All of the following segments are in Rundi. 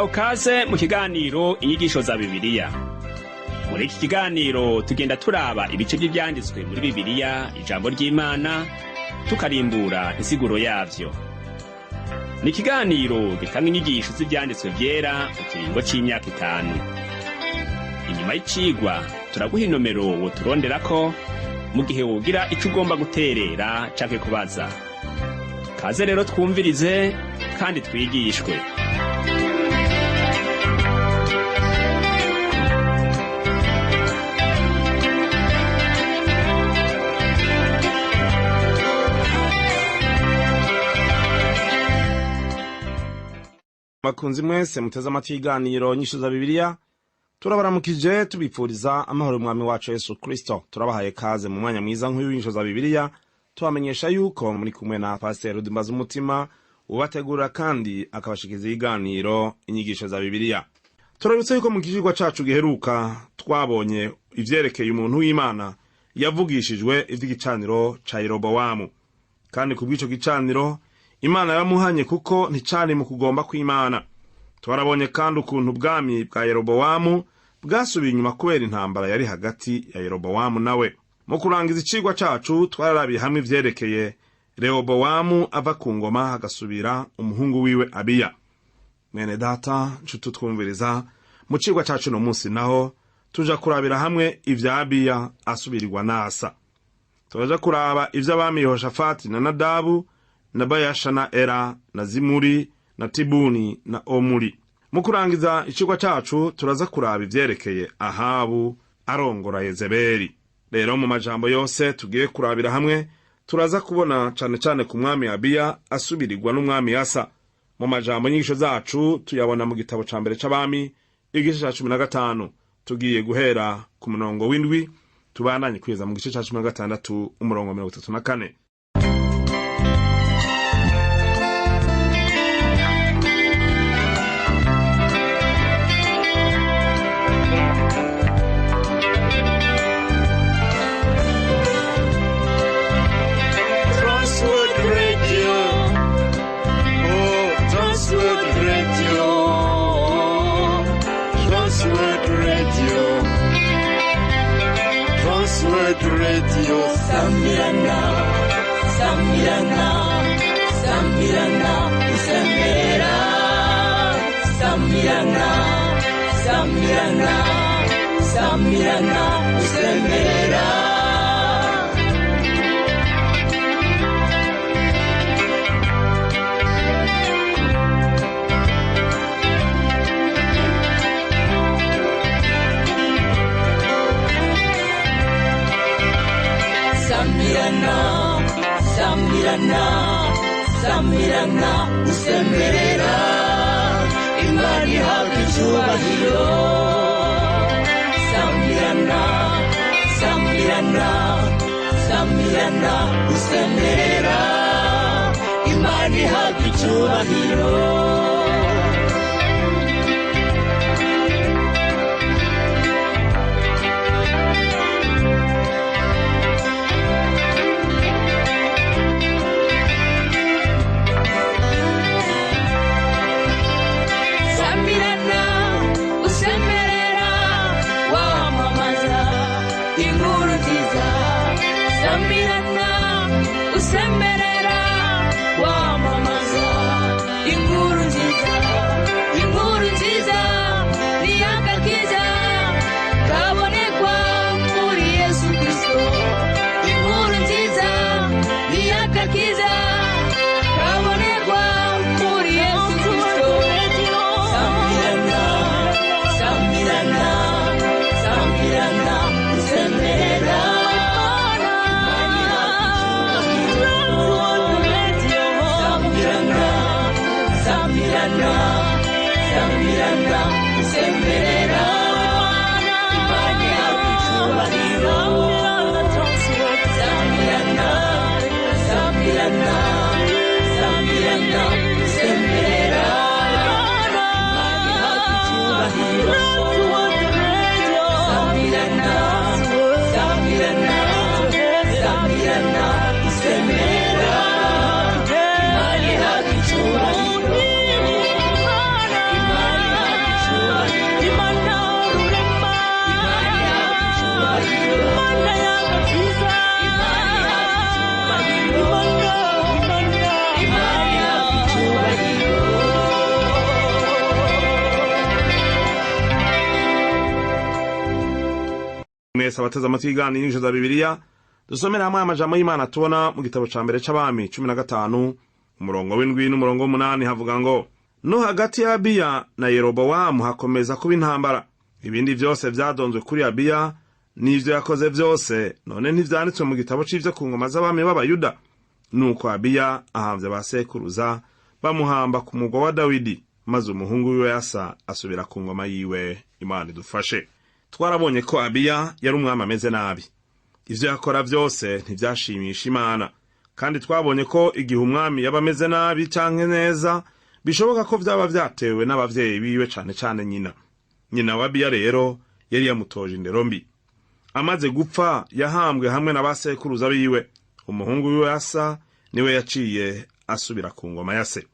Muhawe kaze mu kiganiro Inyigisho za Bibiliya. Muri iki kiganiro tugenda turaba ibice vy'ivyanditswe muri Bibiliya, ijambo ry'Imana, tukarimbura insiguro yavyo. Ni ikiganiro gitanga inyigisho z'ivyanditswe vyera mu kiringo c'imyaka 5. Inyuma y'icigwa turaguha inomero woturonderako mu gihe wogira ico ugomba guterera canke kubaza. Kaze rero twumvirize kandi twigishwe. Bakunzi mwese muteze amatwi y'iganiro Nyishu za Bibiliya, turabaramukije tubipfuriza amahoro y'Umwami wacu Yesu Kristo. Turabahaye kaze mu mwanya mwiza nk'uyu w'Inyishu za Bibiliya, tubamenyesha yuko muri kumwe na Pasiteri Rudimbaza Umutima ubategura kandi akabashikiza ibiganiro Inyigisho za Bibiliya. Turabutse yuko mu kicigwa cacu giheruka twabonye ivyerekeye umuntu w'Imana yavugishijwe ivy'igicaniro ca Yerobowamu, kandi ku bw'ico gicaniro Imana yaramuhanye kuko nticari mu kugomba kw'Imana. Twarabonye kandi ukuntu ubwami bwa Yerobowamu bwasubiye inyuma kubera intambara yari hagati ya Yerobowamu nawe. Mu kurangiza icigwa cacu twararabiye hamwe ivyerekeye Rehobowamu ava ku ngoma hagasubira umuhungu wiwe Abiya. Mwene data nshuti twumviriza, mu cigwa cacu uno munsi naho tuja kurabira hamwe ivya Abiya asubirirwa n'Asa. Turaja kuraba ivy'abami Yehoshafati na Nadabu na Bayasha na Era na Zimuri na Tibuni na Omuri. Mu kurangiza icigwa cacu turaza kuraba ivyerekeye Ahabu arongora Yezebeli. Rero mu majambo yose tugiye kurabira hamwe turaza kubona cane cane ku mwami Abiya asubirirwa n'umwami Asa. Mu majambo inyigisho zacu tuyabona mu gitabo ca mbere c'Abami, igice ca 15. Tugiye guhera ku murongo w'7 tubandanye kugeza mu gice ca 16 umurongo wa 34. Transworld Radio. Oh, Transworld Radio. Transworld Radio. Transworld Radio. Sambirana, sambirana, sambirana, usembera. Sambirana, sambirana, sambirana, usembera. Sambirana, sambirana, sambirana, usemberera. Imana ihabwa icyubahiro. Sambirana, sambirana, sambirana, usemberera. Imana ihabwa icyubahiro. Sambirana, usemerera, wamamaza inkuru nziza. Sambirana, usemerera, wamamaza inkuru nziza. Inkuru nziza ni agakiza kabonekwa muri Yesu Kristo. Inkuru nziza ni agakiza kabonekwa muri Yesu Kristo. Sambirana, sambirana, sambirana, usemerera. Mwese abateze amatwi iganiro inyigisho za Bibiliya, dusomera hamwe amajambo y'Imana tubona mu gitabo ca mbere c'Abami 15, umurongo w'7 n'umurongo w'8. Havuga ngo: "No hagati ya Abiya na Yerobowamu hakomeza kuba intambara. Ibindi vyose vyadonzwe kuri Abiya n'ivyo yakoze vyose, none ntivyanditswe mu gitabo c'ivyo ku ngoma z'abami b'Abayuda? Nuko Abiya ahamvya ba sekuruza, bamuhamba ku mugwa wa Dawidi, maze umuhungu wiwe Asa asubira ku ngoma yiwe." Imana idufashe. Twarabonye ko Abiya yari umwami ameze nabi. Ivyo yakora vyose ntivyashimisha Imana. Kandi twabonye ko igihe umwami yaba ameze nabi canke neza, bishoboka ko vyaba vyatewe n'abavyeyi biwe, cane cane nyina. Nyina wa Abiya rero yari yamutoje indero mbi. Amaze gupfa, yahambwe hamwe na ba sekuruza biwe. Umuhungu wiwe Asa niwe yaciye asubira ku ngoma ya se.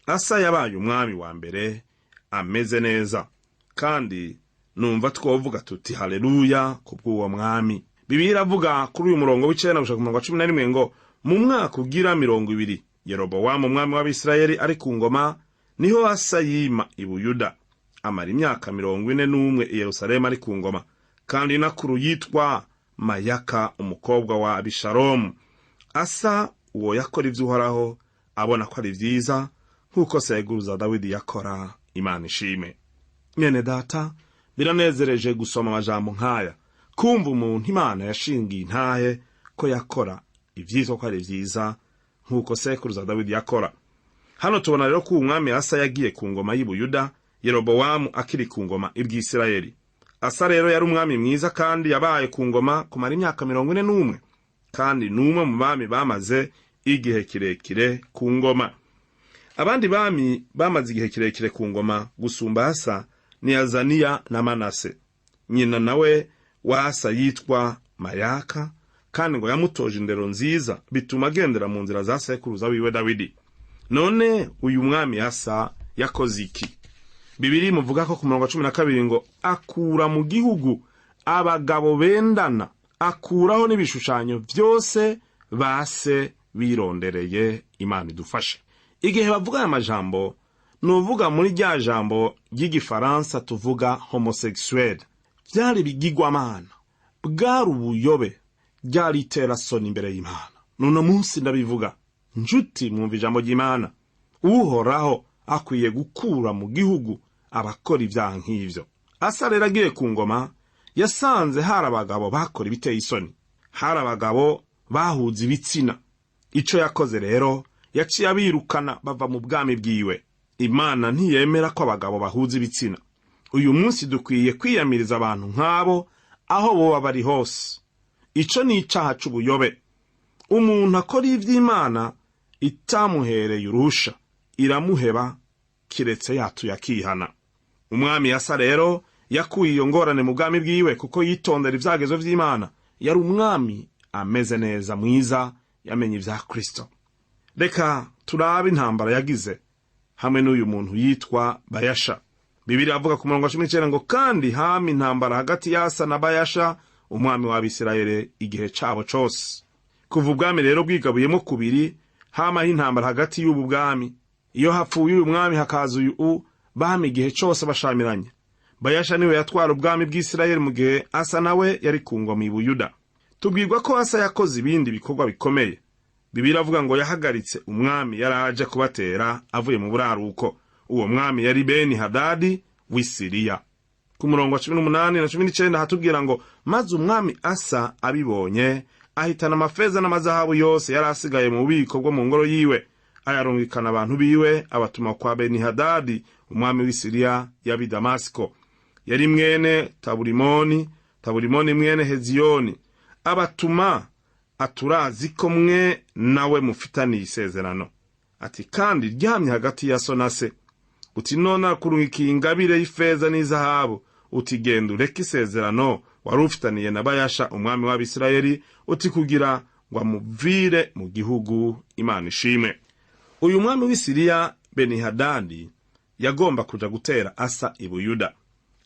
Asa yabaye umwami wa mbere ameze neza, kandi numva twovuga tuti haleluya kubw'uwo mwami. Bibiliya iravuga kuri uyu murongo w'9 gushika ku murongo wa 11 ngo: "Mu mwaka ugira 20 Yerobowamu umwami w'Abisirayeli ari ku ngoma, niho Asa yima i Buyuda, amara imyaka 41 i Yerusalemu ari ku ngoma. Kandi nakuru yitwa Mayaka, umukobwa wa Abishalomu. Asa uwo yakora ivyo Uhoraho abona ko ari vyiza, nk'uko sekuruza Dawidi yakora." Imana ishime. Mwene data, biranezereje gusoma amajambo nk'aya, kumva umuntu Imana yashingiye intahe ko yakora ivyitwa ko ari vyiza, nk'uko sekuruza Dawidi yakora. Hano tubona rero ko uwo mwami Asa yagiye ku ngoma y'i Buyuda, Yerobowamu akiri ku ngoma ibw'Isirayeli. Asa rero yari umwami mwiza, kandi yabaye ku ngoma kumara imyaka 41, kandi n'umwe mu bami bamaze igihe kirekire ku ngoma. Abandi bami bamaze igihe kirekire ku ngoma gusumba Asa ni Azaniya na Manase. Nyina nawe wa Asa yitwa Mayaka, kandi ngo yamutoje indero nziza, bituma agendera mu nzira za sekuruza wiwe Dawidi. None uyu mwami Asa yakoze iki? Bibiliya imuvuga ko ku murongo wa 12 ngo: "Akura mu gihugu abagabo bendana, akuraho n'ibishushanyo vyose base birondereye." Imana idufashe. Igihe bavuga aya majambo, nuvuga muri rya jambo ry'igifaransa tuvuga homosexuel, vyari ibigirwamana, bwari ubuyobe, ryari iterasoni imbere y'Imana. Nuno munsi ndabivuga, njuti mwumva ijambo ry'Imana, Uhoraho akwiye gukura mu gihugu abakora ibyaha nk'ivyo. Asa rero agiye ku ngoma, yasanze hari abagabo bakora ibiteye isoni, hari abagabo bahuza ibitsina. Ico yakoze rero, yaciye abirukana bava mu bwami bwiwe. Imana ntiyemera ko abagabo bahuza ibitsina. Uyu munsi dukwiye kwiyamiriza abantu nk'abo aho boba bari hose. Ico ni icaha c'ubuyobe. Umuntu akora ivy'Imana itamuhereye uruhusha, iramuheba, kiretse yatuye akihana. Umwami Asa rero yakuye iyo ngorane mu bwami bwiwe, kuko yitondera ivyagezo vy'Imana. Yari umwami ameze neza, mwiza, yamenye ivya Kristo. Reka turabe intambara yagize hamwe n'uyu muntu yitwa Bayasha. Bibiliya avuga ku murongo wa 19 ngo: "Kandi hama intambara hagati y'Asa na Bayasha umwami w'Abisirayeli igihe cabo cose." Kuva ubwami rero bwigabuyemo kubiri, hamaho intambara hagati y'ubu bwami. Iyo hapfuye uyu mwami hakaza uyu u bami, igihe cose bashamiranye. Bayasha niwe yatwara ubwami bw'Isirayeli, mu gihe Asa nawe yari ku ngoma i Buyuda. Tubwirwa ko Asa yakoze ibindi bikorwa bikomeye. Bibiliya avuga ngo yahagaritse umwami yari aje kubatera avuye mu buraruko. Uwo mwami yari Beni Hadadi w'i Siriya. Ku murongo wa 18 na 19 hatubwira ngo: "Maze umwami Asa abibonye, ahitana amafeza n'amazahabu yose yari asigaye mu bubiko bwo mu ngoro yiwe, ayarungikana abantu biwe, abatuma kwa Beni Hadadi umwami w'i Siriya yaba Damasiko. Yari mwene Taburimoni, Taburimoni mwene Heziyoni. Abatuma aturazi ko mwe nawe mufitaniye isezerano, ati kandi ryamye hagati ya so na se, uti none akurungikiye ingabire y'ifeza n'izahabu, uti genda ureke isezerano wari ufitaniye na Bayasha umwami w'Abisirayeli, uti kugira ngo amuvire mu gihugu." Imana ishime. Uyu mwami w'i Siriya Benihadadi yagomba kuja gutera Asa i Buyuda.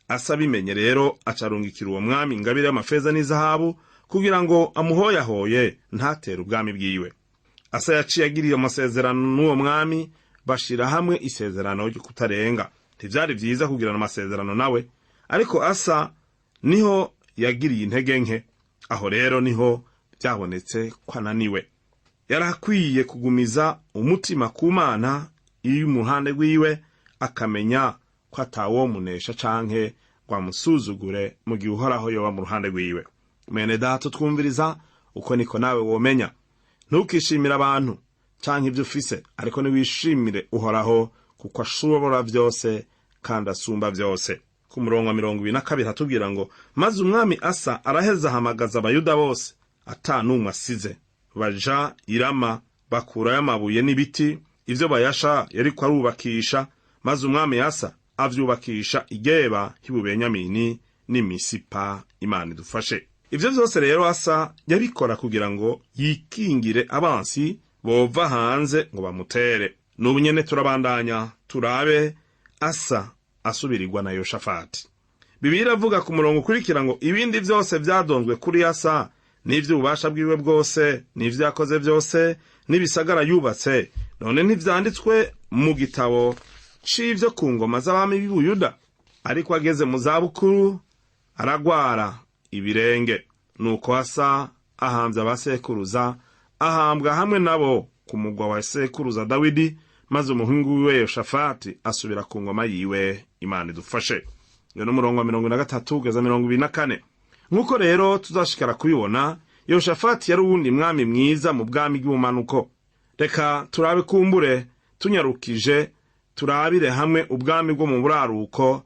Asa abimenye rero, acarungikira uwo mwami ingabire y'amafeza n'izahabu, kugira ngo amuhoyahoye ntatere ubwami bwiwe. Asa yaciye agiriye amasezerano n'uwo mwami, bashira hamwe isezerano ryo kutarenga. Ntivyari vyiza kugirana amasezerano nawe, ariko Asa niho Yagiriye intege nke. Aho rero niho byabonetse ko ananiwe. Yari akwiye kugumiza umutima ku Mana iri mu ruhande rwiwe, akamenya ko atawomunesha canke ngo amusuzugure mu gihe Uhoraho yoba mu ruhande rwiwe. Mwene Data twumviriza, uko niko nawe womenya. Ntukishimire abantu canke ibyo ufise, ariko niwishimire Uhoraho, kuko ashobora byose kandi asumba byose. Ku murongo wa 22 hatubwira ngo: "Maze umwami Asa araheza ahamagaza Abayuda bose, ata n'umwe asize, baja Irama, bakurayo amabuye n'ibiti, ivyo Bayasha yariko arubakisha. Maze umwami Asa avyubakisha Igeba h'Ibubenyamini n'Imisipa." Imana idufashe. Ivyo vyose rero Asa yabikora kugira ngo yikingire abansi bova hanze ngo bamutere. N'ubu nyene turabandanya turabe Asa asubirirwa na Yoshafati. Bibiliya iravuga ku murongo ukurikira ngo: "Ibindi vyose vyadonzwe kuri Asa, n'ivy'ububasha bwiwe bwose, n'ivyo yakoze byose, n'ibisagara yubatse, none ntivyanditswe mu gitabo c'ivyo ku ngoma z'abami b'i Buyuda? Ariko ageze mu zabukuru aragwara ibirenge. Nuko Asa ahambye abasekuruza, ahambwa hamwe nabo ku mugwa wa sekuruza Dawidi. Maze umuhungu wiwe Yoshafati asubira ku ngoma yiwe." Imana idufashe. Iyo n'umurongo wa 43 kugeza 24. Nk'uko rero tuzashikara kubibona, Yoshafati yari uwundi mwami mwiza mu bwami bw'ubumanuko. Reka turabe kumbure tunyarukije, turabire hamwe ubwami bwo mu buraruko,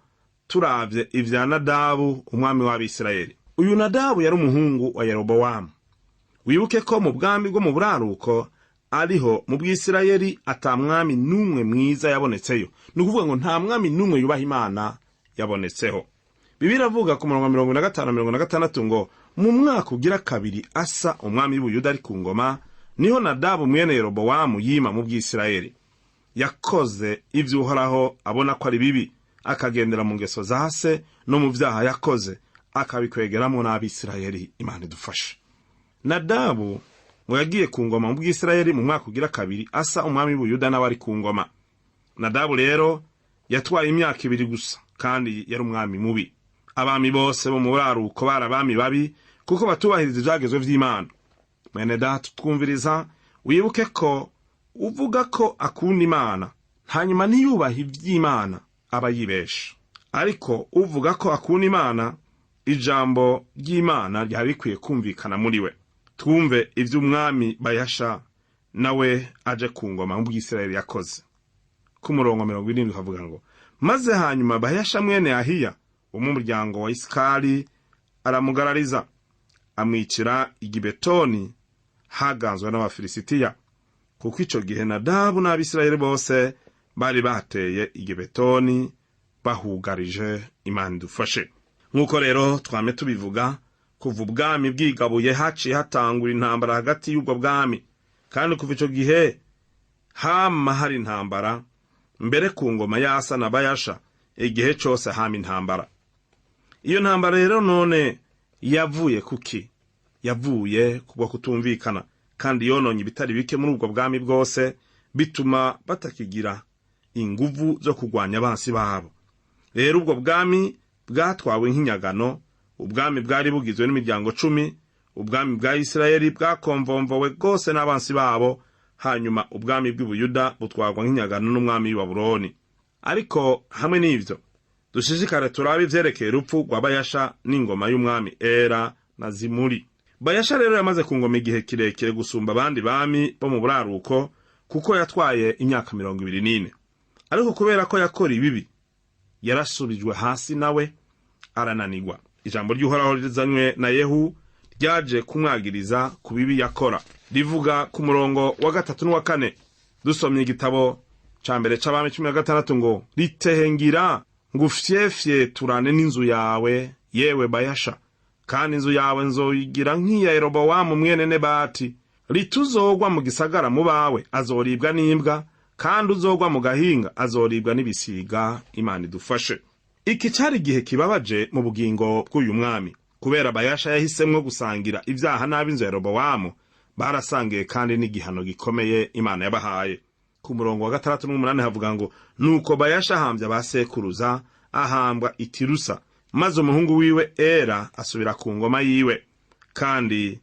turavye ivya Nadabu, umwami w'Abisirayeli. Uyu Nadabu yari umuhungu wa Yerobowamu. Wibuke ko mu bwami bwo mu buraruko, ariho mu Bwisirayeli, ata mwami n'umwe mwiza yabonetseyo. Ni ukuvuga ngo nta mwami n'umwe yubaha Imana yabonetseho. Bibiliya iravuga ku murongo wa 45, 46 ngo: "Mu mwaka ugira kabiri Asa umwami w'Ubuyuda ari ku ngoma, niho Nadabu mwene Yerobowamu yima mu Bwisirayeli. Yakoze ibyo Uhoraho abona ko ari bibi, akagendera mu ngeso za se no mu byaha yakoze, akabikwegeramo n'Abisirayeli." Imana idufashe. Nadabu ngo yagiye ku ngoma mu Bwisirayeli mu mwaka ugira kabiri Asa umwami w'Ubuyuda nawe ari ku ngoma. Nadabu rero yatwaye imyaka 2 gusa, kandi yari umwami mubi. Abami bose bo mu buraruko bari abami babi, kuko batubahiriza ibyagezwe vy'Imana. Mwene Data twumviriza, wibuke ko uvuga ko akunda Imana hanyuma ntiyubahe ivy'Imana aba yibesha. Ariko uvuga ko akunda Imana, ijambo ry'Imana ryari rikwiye kumvikana muri we. Twumve ivy'umwami Bayasha nawe aje ku ngoma mu Bwisirayeli yakoze. Ku murongo 70 havuga ngo: "Maze hanyuma Bayasha mwene Ahiya wo mu muryango wa Isikari aramugarariza, amwicira i Gibetoni haganzwe n'Abafilisitiya, kuko ico gihe Nadabu n'Abisirayeli bose bari bateye i Gibetoni bahugarije." Imana idufashe. Nk'uko rero twame tubivuga, kuva ubwami bwigabuye haciye hatangura intambara hagati y'ubwo bwami, kandi kuva ico gihe hama hari intambara. Mbere ku ngoma y'Asa na Bayasha, igihe cose hama intambara. Iyo ntambara rero none yavuye kuki? Yavuye kubwo kutumvikana, kandi yononye ibitari bike muri ubwo bwami bwose, bituma batakigira inguvu zo kurwanya abansi babo. Rero ubwo bwami bwatwawe nk'inyagano. Ubwami bwari bugizwe n'imiryango 10. Ubwami bwa Isirayeli bwakomvomvowe bwose n'abansi babo, hanyuma ubwami bw'Ubuyuda butwarwa nk'inyagano n'umwami w'i Babuloni. Ariko hamwe n'ivyo, dushishikare turabe ivyerekeye urupfu rwa Bayasha n'ingoma y'umwami Era na Zimuri. Bayasha rero yamaze ku ngoma igihe kirekire gusumba abandi bami bo mu buraruko, kuko yatwaye imyaka 24. Ariko kubera ko yakora ibibi, yarasubijwe hasi nawe arananigwa. Ijambo ry'Uhoraho rizanywe na Yehu ryaje kumwagiriza ku bibi yakora. Rivuga ku murongo wa 3 n'uwa 4, dusomye igitabo ca mbere c'Abami 16 ngo: "Ritehengira ngufyefye turane n'inzu yawe, yewe Bayasha, kandi inzu yawe nzoyigira nk'iya Yerobowamu mwene Nebati. Rituzogwa mu gisagara mu bawe azoribwa n'imbwa, kandi uzogwa mu gahinga azoribwa n'ibisiga." Imana idufashe. Iki cari igihe kibabaje mu bugingo bw'uyu mwami, kubera Bayasha yahisemwo gusangira ivyaha n'ab'inzu ya Yerobowamu. Barasangiye kandi n'igihano gikomeye Imana yabahaye. Ku murongo wa 6 n'umunani havuga ngo: "Nuko Bayasha ahambya abasekuruza, ahambwa i Tirusa. Maze umuhungu wiwe Era asubira ku ngoma yiwe. Kandi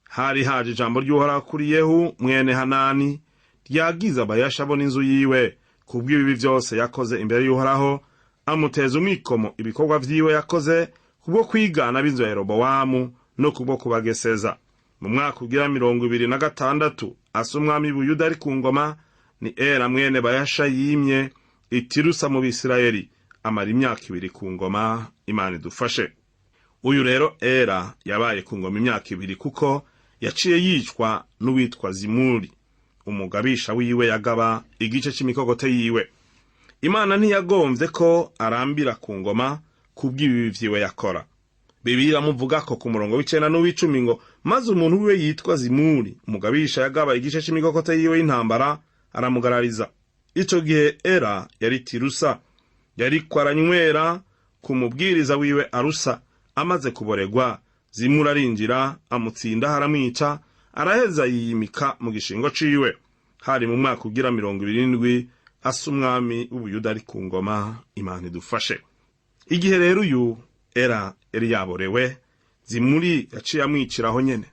hari haje ijambo ry'Uhoraho kuri Yehu mwene Hanani, ryagize Bayasha bo n'inzu yiwe kubw'ibibi vyose yakoze imbere y'Uhoraho, amuteza umwikomo ibikorwa vyiwe yakoze kubwo kwigana b'inzu ya Yerobowamu no kubwo kubageseza. Mu mwaka ugira 26 Asa umwami Buyuda ari ku ngoma, ni Era mwene Bayasha yimye Itirusa mu Bisirayeli, amara imyaka 2 ku ngoma. Imana idufashe. Uyu rero Era yabaye ku ngoma imyaka 2, kuko yaciye yicwa n'uwitwa Zimuri, umugabisha wiwe yagaba igice c'imikogote yiwe. Imana ntiyagomvye ko arambira ku ngoma kubw'ibibi vyiwe yakora. Bibiliya iramuvuga ko ku murongo w'9 n'uw'icumi ngo: maze umuntu wiwe yitwa Zimuri, umugabisha yagaba igice c'imikogote yiwe y'intambara, aramugarariza. Ico gihe Era yari Tirusa, yariko aranywera ku mubwiriza wiwe Arusa. Amaze kuboregwa, Zimuri arinjira amutsinda, aramwica, araheza yiyimika mu gishingo ciwe. Hari mu mwaka ugira 27 Asa umwami w'Ubuyuda ari ku ngoma. Imana idufashe. Igihe rero uyu Era yari yaborewe, Zimuri yaciye amwiciraho nyene.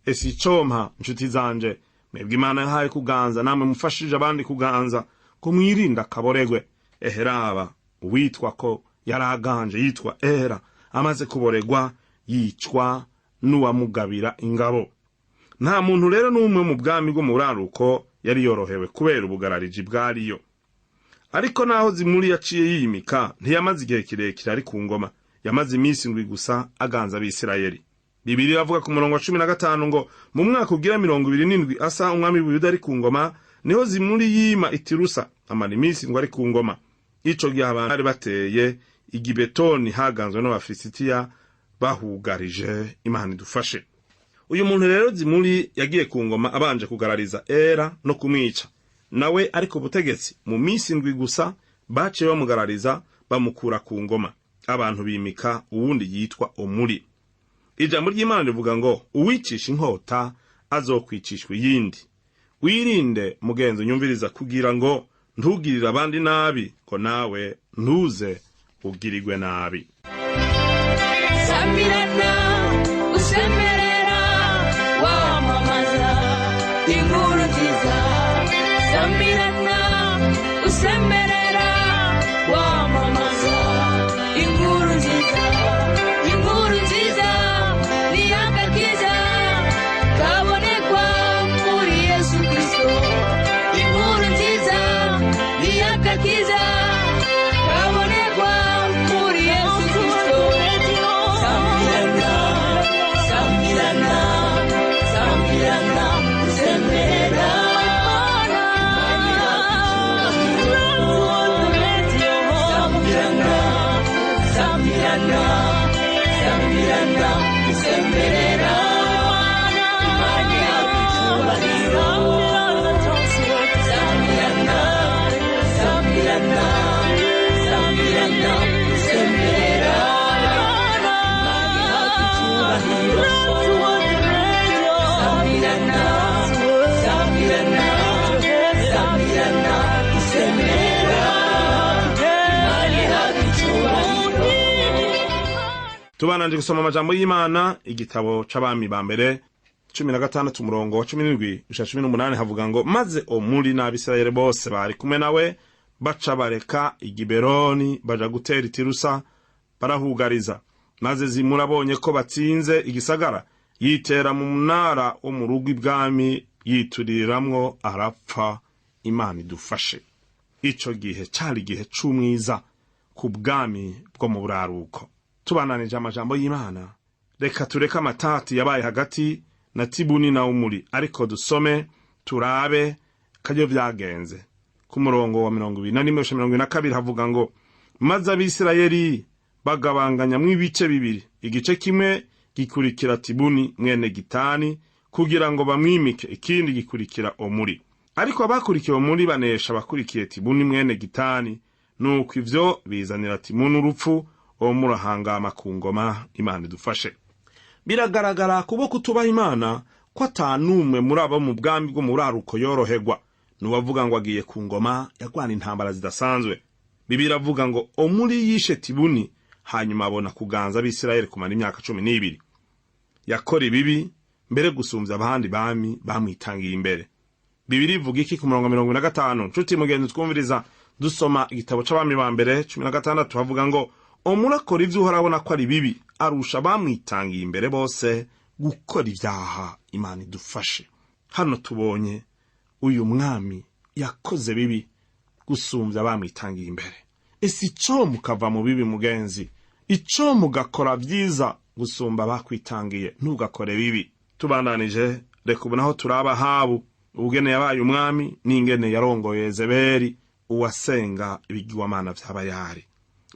Ese icompa, nshuti zanje, mwebwe Imana yahaye kuganza, namwe mufashije abandi kuganza, ko mwirinda akaboregwe. Eheraba uwitwa ko yaraganje yitwa Era, amaze kuboregwa yicwa n'uwamugabira ingabo. Nta muntu rero n'umwe mu bwami bwo mu buraruko yari yorohewe kubera ubugarariji bwariyo. Ariko naho Zimuri yaciye yiyimika, ntiyamaze igihe kirekire ari ku ngoma. Yamaze iminsi 7 gusa aganza Abisirayeli. Bibiliya iravuga ku murongo wa 15 ngo: mu mwaka ugira 27 Asa umwami w'Ubuyuda ari ku ngoma, niho Zimuri yima Itirusa, amara iminsi 7 ari ku ngoma. Ico gihe abantu bari bateye Igibetoni haganzwe n'Abafilisitiya bahugarije. Imana idufashe. Uyu muntu rero Zimuri yagiye ku ngoma abanje kugarariza Era no kumwica. Nawe ariko ubutegetsi mu minsi 7 gusa baciye bamugarariza, bamukura ku ngoma, abantu bimika uwundi yitwa Omuri. Ijambo ry'Imana rivuga ngo: uwicisha inkota azokwicishwa iyindi. Wirinde mugenzi unyumviriza, kugira ngo ntugirire abandi nabi, ko nawe ntuze ugirirwe nabi. Samirana usemerera, wamamaza inkuru nziza. Samirana usemerera, wamamaza inkuru nziza. Inkuru nziza ni agakiza kabonekwa muri Yesu Kristo. Inkuru nziza ni agakiza kabonekwa muri Yesu Kristo. Samirana, samirana, samirana usemerera. Samirana, samirana, samirana usemerera. Imana yacu icyubahiro. Samirana, samirana, samirana usemerera. Imana yacu icyubahiro. Samirana, samirana, samirana usemerera. Imana yacu icyubahiro. Tubananje gusoma amajambo y'Imana, igitabo c'Abami ba mbere 16 umurongo wa 17 gushika 18, havuga ngo: maze Omuri n'Abisirayeli bose bari kumwe nawe baca bareka Igiberoni, baja gutera Itirusa, barahugariza. Maze Zimuri abonye ko batsinze igisagara, yitera mu munara wo mu rugo ibwami, yituriramwo arapfa. Imana idufashe. Ico gihe cari igihe c'umwiza ku bwami bwo mu buraruko. Tubananije amajambo y'Imana, reka tureke amatati yabaye hagati na Tibuni na Umuri, ariko dusome turabe karyo vyagenze. Ku murongo wa 21 gushika 22 havuga ngo: maze Abisirayeli bagabanganyamwo ibice bibiri, igice kimwe gikurikira Tibuni mwene Gitani kugira ngo bamwimike, ikindi gikurikira Omuri. Ariko abakurikiye Omuri banesha abakurikiye Tibuni mwene Gitani. Nuko ivyo bizanira Timuni urupfu, Omuri ahangama ku ngoma. Imana idufashe. Biragaragara kubo kutubaha Imana ko atanumwe muri abo mu bwami bwo mu buraruko yoroherwa. Nuwavuga ngo agiye ku ngoma yagwana intambara zidasanzwe. Bibiliya iravuga ngo Omuri yishe Tibuni Hanyuma abona kuganza Abisirayeli kumara imyaka 12. Yakora ibibi mbere gusumvya abandi bami bamwitangiye imbere. Bibiri ivuga iki ku murongo 75? Nshuti mugenzi twumviriza, dusoma igitabo c'Abami ba mbere 16, havuga ngo: "Omuri akora ivyo Uhoraho abona ko ari bibi, arusha abamwitangiye imbere bose gukora ibyaha." Imana idufashe. Hano tubonye uyu mwami yakoze bibi gusumbya abamwitangiye imbere. Ese ico mukava mu bibi, mugenzi, ico mugakora vyiza gusumba abakwitangiye? Ntugakore bibi. Tubandanije, reka ubu naho turaba Ahabu, ubugene yabaye umwami n'ingene yarongoye Yezebeli, uwasenga ibigirwamana vy'Abayari.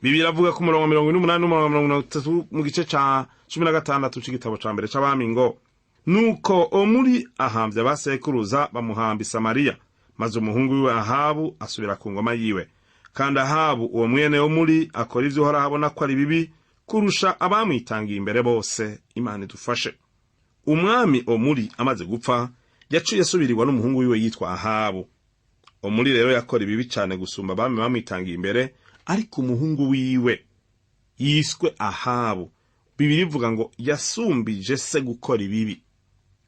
Bibiri avuga ku murongo 48 n'umurongo 30 mu gice ca 16 c'igitabo ca mbere c'Abami ngo: "Nuko Omuri ahamvya abasekuruza, bamuhamba i Samariya, maze umuhungu wiwe Ahabu asubira ku ngoma yiwe. Kandi Ahabu uwo mwene Omuri akora ivyo Uhoraho abona ko ari bibi kurusha abamwitangiye imbere bose." Imana idufashe. Umwami Omuri amaze gupfa, yaciye asubirirwa n'umuhungu wiwe yitwa Ahabu. Omuri rero yakora ibibi cane gusumba abami bamwitangiye imbere, ariko umuhungu wiwe yiswe Ahabu, Bibiri ivuga ngo yasumbije se gukora ibibi.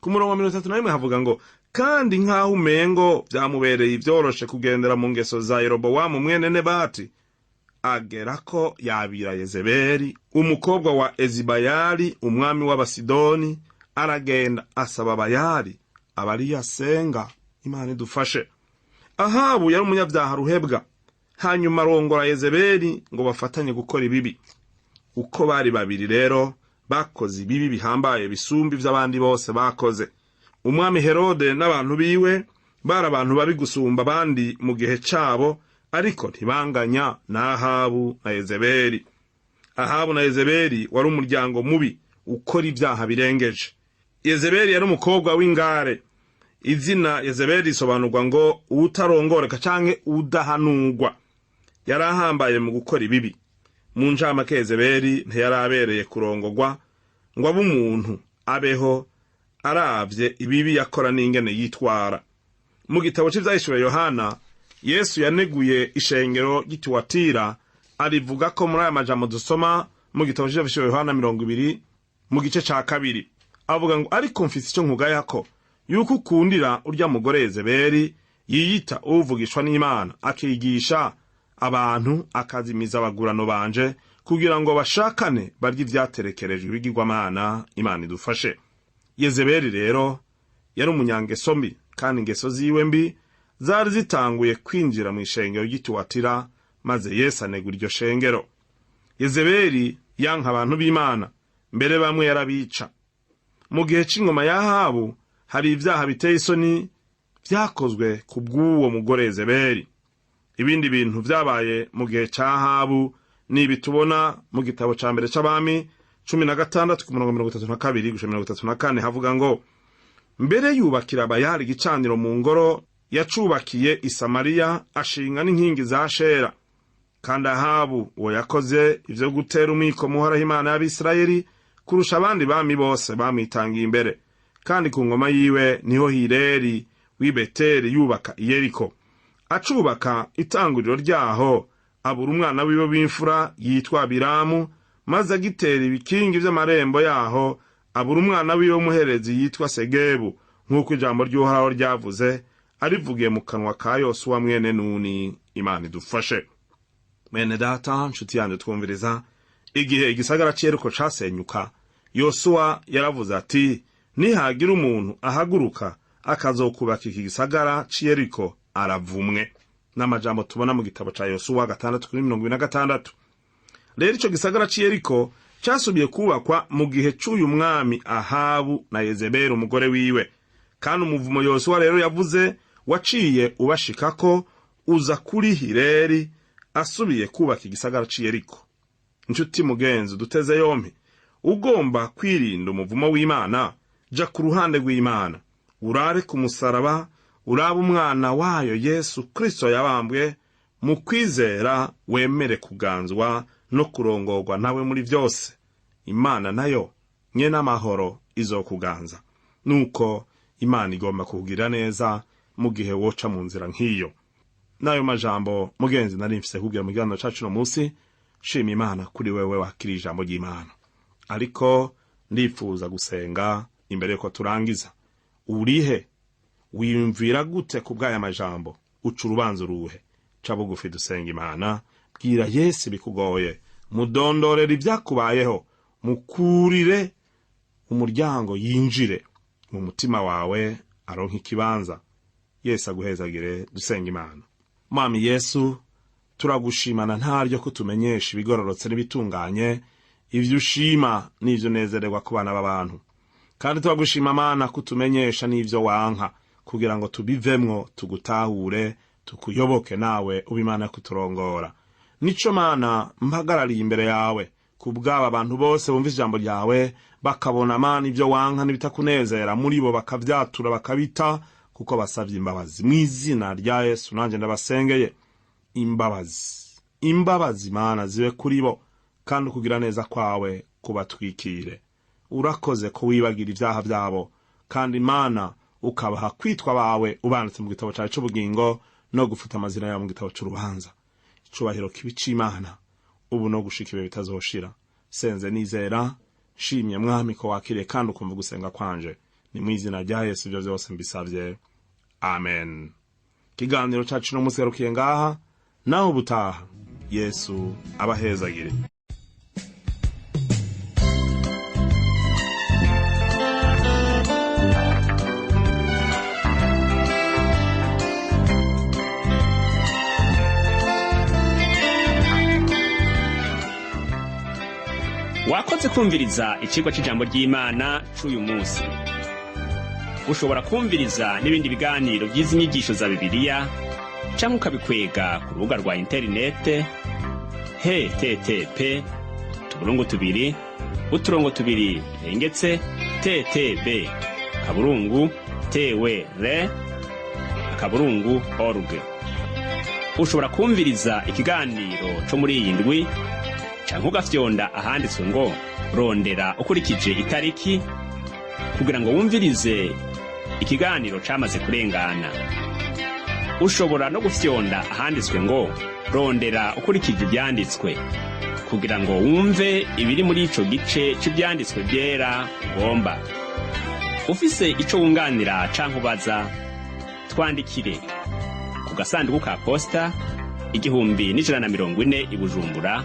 Ku murongo wa 31 havuga ngo: "Kandi nk'aho umengo vyamubereye ivyoroshe kugendera mu ngeso za Yerobowamu mwene Nebati, agera ko yabira Yezebeli umukobwa wa Ezibayali, umwami w'Abasidoni, aragenda asaba Bayali aba ariyo asenga." Imana idufashe. Ahabu yari umunyabyaha ruhebwa, hanyuma arongora Yezebeli ngo bafatanye gukora ibibi. Uko bari babiri rero bakoze ibibi bihambaye bisumba ivy'abandi bose bakoze. Umwami Herode n'abantu biwe bari abantu babi gusumba abandi mu gihe cabo, ariko ntibanganya na Ahabu na Yezebeli. Ahabu na Yezebeli wari umuryango mubi ukora ibyaha birengeje. Yezebeli yari umukobwa w'ingare. Izina Yezebeli risobanurwa ngo uwutarongoreka canke udahanurwa. Yari ahambaye mu gukora ibibi. Mu ncamake, Yezebeli ntiyari abereye kurongogwa ngo abe umuntu abeho, aravye ibibi yakora n'ingene yitwara. Mu gitabo c'Ivyahishuriwe Yohana, Yesu yaneguye ishengero ry'Ituwatira, arivuga ko muri aya majambo dusoma mu gitabo c'Ivyahishuriwe Yohana 20 mu gice ca kabiri, avuga ngo: "Ariko mfise ico nkugayako, yuko ukundira urya mugore Yezebeli, yiyita uvugishwa n'Imana, akigisha abantu akazimiza abagurano banje kugira ngo bashakane barye ivyaterekerejwe ibigirwamana." Imana idufashe. Yezebeli rero yari umunyangeso mbi, kandi ingeso ziwe mbi zari zitanguye kwinjira mu ishengero ry'Ituwatira, maze Yesu anegura iryo shengero. Yezebeli yanka abantu b'Imana, mbere bamwe yarabica. Mu gihe c'ingoma ya Ahabu hari ibyaha biteye isoni vyakozwe ku bw'uwo mugore Yezebeli. Ibindi bintu vyabaye mu gihe ca Ahabu ni ibi tubona mu gitabo ca mbere c'Abami 16 ku murongo 32 gushika 34, havuga ngo: "Mbere yubakira Bayali igicaniro mu ngoro yacubakiye i Samariya, ashinga n'inkingi za Shera. Kandi Ahabu uwo yakoze ivyo gutera umwiko Uhoraho Imana y'Abisirayeli kurusha abandi bami bose bamwitangiye imbere. Kandi ku ngoma yiwe niho Hireri w'i Beteli yubaka Iyeriko. Acubaka itanguriro ryaho, abura umwana wiwe w'imfura yitwa Abiramu, maze agitera ibikingi vy'amarembo yaho, abura umwana wiwe w'umuherezi yitwa Segebu, nk'uko ijambo ry'Uhoraho ryavuze arivugiye mu kanwa ka Yosuwa mwene Nuni." Imana idufashe. Mwene data, nshuti yanjye twumviriza, igihe igisagara c'Yeriko casenyuka, Yosuwa yaravuze ati: "Nihagira umuntu ahaguruka akazokubaka iki gisagara c'Yeriko, aravumwe." N'amajambo tubona mu gitabo ca Yosuwa 6 kuri 26. Rero ico gisagara c'Yeriko casubiye kubakwa mu gihe c'uyu mwami Ahabu na Yezebeli umugore wiwe. Kandi umuvumo Yosuwa rero yavuze waciye ubashikako, uza kuri Hireri asubiye kubaka igisagara c'Yeriko. Inshuti mugenzi duteze yompi, ugomba kwirinda umuvumo w'Imana, ja ku ruhande rw'Imana, urare ku musaraba, urabe umwana wayo Yesu Kristo yabambwe, mu kwizera wemere kuganzwa no kurongorwa nawe muri byose. Imana nayo nye n'amahoro izokuganza. Nuko Imana igomba kukugira neza mu gihe woca mu nzira nk'iyo. N'ayo majambo, mugenzi, nari mfise kubwira mu kiganiro cacu uno munsi. Shima Imana kuri wewe wakiriye ijambo ry'Imana. Ariko ndifuza gusenga imbere yuko turangiza. Urihe? Wiyumvira gute ku bw'aya majambo? Uca urubanza uruhe? Ca bugufi dusenga Imana. Bwira Yesu bikugoye, mudondorera ibyakubayeho, mukurire umuryango yinjire mu mutima wawe, aronka ikibanza. Yesu aguhezagire. Dusenga Imana. Mwami Yesu, turagushimana ntaryo ko tumenyesha ibigororotse n'ibitunganye, ibyo ushima n'ibyo unezererwa ku bana b'abantu. Kandi turagushima Mana ko utumenyesha n'ibyo wanka, kugira ngo tubivemwo, tugutahure, tukuyoboke, nawe ube Imana kuturongora. Nico Mana mpagarariye imbere yawe ku bw'aba bantu bose bumva ijambo ryawe, bakabona Mana ibyo wanka n'ibitakunezera muri bo, bakavyatura, bakabita, kuko basavye imbabazi. Mu izina rya Yesu nanjye ndabasengeye imbabazi. Imbabazi Mana zibe kuri bo, kandi ukugira neza kwawe kubatwikire. Urakoze ko wibagira ibyaha byabo, kandi Imana ukabaha kwitwa bawe, ubanditse mu gitabo cyawe cy'ubugingo no gufuta amazina yabo mu gitabo cy'urubanza. Icubahiro kibi c'Imana ubu no gushika ibihe bitazoshira. Senze nizera, nshimye Mwami ko wakiriye kandi ukumva gusenga kwanje. Ni mu izina rya Yesu ibyo byose mbisabye, amen. Ikiganiro cacu no munsi garukiye ngaha. Naho ubutaha, Yesu abahezagire. Wakoze kumviriza icigwa c'ijambo ry'Imana c'uyu munsi. Ushobora kumviriza n'ibindi biganiro by'izi nyigisho za Bibiliya canke ukabikwega ku rubuga rwa interinete http://ttb.twr.org. Ushobora kumviriza ikiganiro co muri iyi ndwi canke ugafyonda ahanditswe ngo "Rondera ukurikije itariki" kugira ngo wumvirize ikiganiro camaze kurengana. Ushobora no gufyonda ahanditswe ngo "Rondera ukurikije ivyanditswe" kugira ngo wumve ibiri muri ico gice c'ivyanditswe vyera ugomba. Ufise ico wunganira canke ubaza, twandikire ku gasanduku ka posta 1140 i Bujumbura.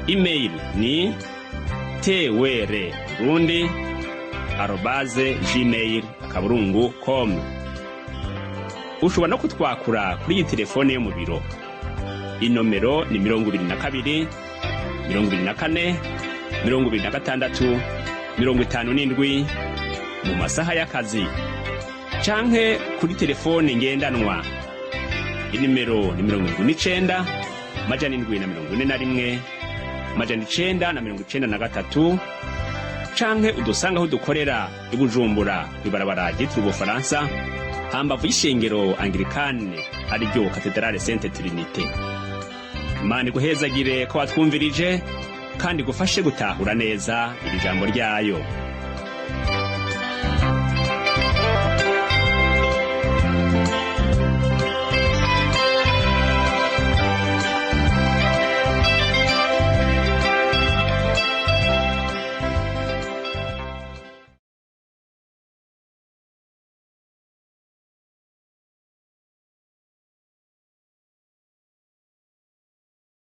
Email ni twrburundi@gmail.com. Ushobora no kutwakura kuri iyi telefone yo mu biro. Inomero ni 22 24 26 57 mu masaha y'akazi, canke kuri telefone ngendanwa. Inimero ni 79 741 993, canke udusanga aho dukorera i Bujumbura, kw'ibarabara ryitiriwe Ubufaransa, hambavu y'ishengero Anglikane, ariryo Katedrale Sainte Trinité. Imana iguhezagire ko watwumvirije kandi igufashe gutahura neza iri jambo ryayo.